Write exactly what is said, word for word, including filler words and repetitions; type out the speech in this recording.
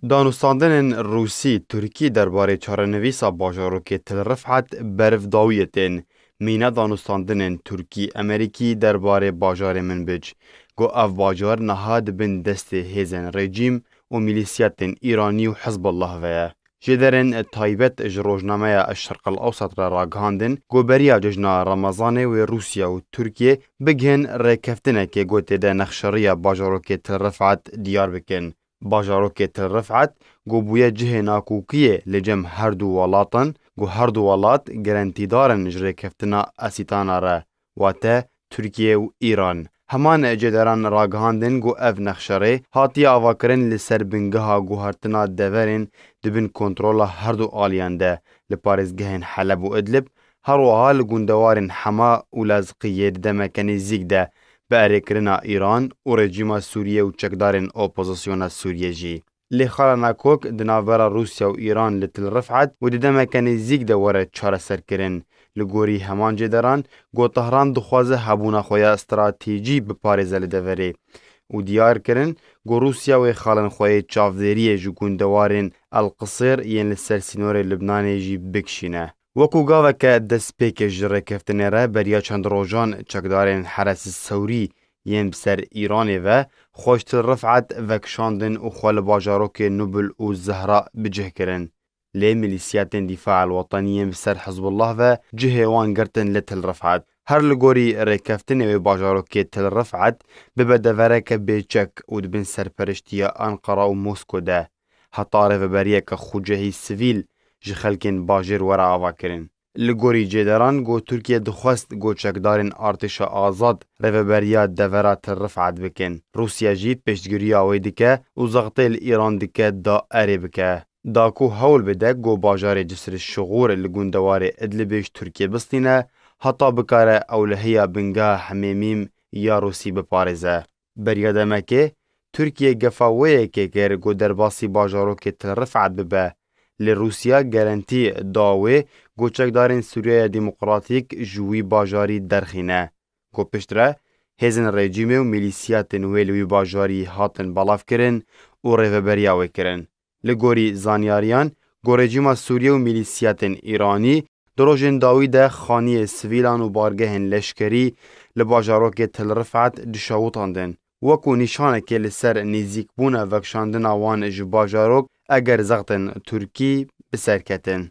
Danûstandinên Rûsî, Tirkî derbarê çarenivîsa bajarokê Til Rifat berivdawiyê tên. Mîna danûstandinên Tirkî, Amerîkî derbarê bajarê Minbic, ku ev bajar niha di bin destê hêzên rejîm û mîlîsiyatên Îranî û Hizbullah ve ye. Jêderên taybet ji rojnameya Eşşerq El Ewsat re ragihandin, ku beriya cejna Remezanê wê Rûsya û Tirkiye bigihên rêkeftinekê ku tê de nexşeriya bajarokê Til Rifat diyar bikin. Bajarokê Til Rifat ku bûye cihê nakokiyê li cem her du welatan, ku her du welat gerentîdar in ji rêkeftina Esîtana re, wate Tirkiye û Îran. Heman cêderan ragihandin ku ev nexşerê hatiye avakirin li ser bingeha guhertina deverên di bin kontrola her du aliyan de li parêzgehên Heleb û Idlib, her wiha li gundewarên Hema û Lazqiyê di demeke nêzîk de bi erêkirina Îran û rejîma Sûriye û çekdarên opozisyona Sûriye jî. Lê xala nakok di navbera Rûsya û Îran li Til Rifat û di demeke nêzîk de were çareserkirin. Li gorî heman cêderan, ku Tehran dixwaze hebûna xwe ya stratejî biparêze li deverê û diyar kirin, ku Rûsya wê xalên xwe yê çavdêriyê ji gundewarên El Qisêr yên li ser sînorê Libnanê jî bikişîne. Wekû gaveke destpêkê ji rêkeftinê re beriya çend rojan çekdarên Heres Sewrî yên bi ser Îranê ve xwe ji Til Rifat vekişandin û xwe li bajarokê Nubil û Zehra bi cih kirin. Lê milîsiyatên Dîfa El Wetenî yên bi ser Hizbullah ve cihê wan girtin li Til Rifat. Her li gorî rêkeftinê wê bajarokê Til Rifat bibe devereke bêçek û di bin serperiştiya Anqara û Mosko de, heta rêveberiyeke xucehî sivîl ji xelkên bajêr were avakirin. Li gorî cêderan, ku Tirkiye dixwest ku çekdarên artêşa azad rêveberiya devera Til Rifat bikin. Rûsya jî piştgiriya wê dike û zextê li Îran dike da erê bike. Da ku hewl bide ku bajarê Cisr Şixûr li gundewarê Idlibê ji Tirkiye bistîne, heta bikare ewlehiya bingeha Hemêmîm ya Rûsî biparêze. Beriya demekê, Tirkiye gefa wê yekê kir ku derbasî bajarokê Til Rifat bibe. Lê Rûsya gerentî da wê ku çekdarên Sûriyeya Demokratîk ji wî bajarî derxîne. Ku piştre hêzên rejîmê û milîsiyatên wê li wî bajarî hatin belavkirin û rêveberiya wê kirin. Li gorî zanyariyan, ku rejîma Sûriye û milîsiyatên Îranî di rojên dawî de xaniyê sivîlan û bargehên leşkerî li bajarokê Til Rifat dişewitandin, wekû nîşanekê li ser nêzîkbûna vekişandina wan ji bajarok eger zextên Tirkî bi ser ketin.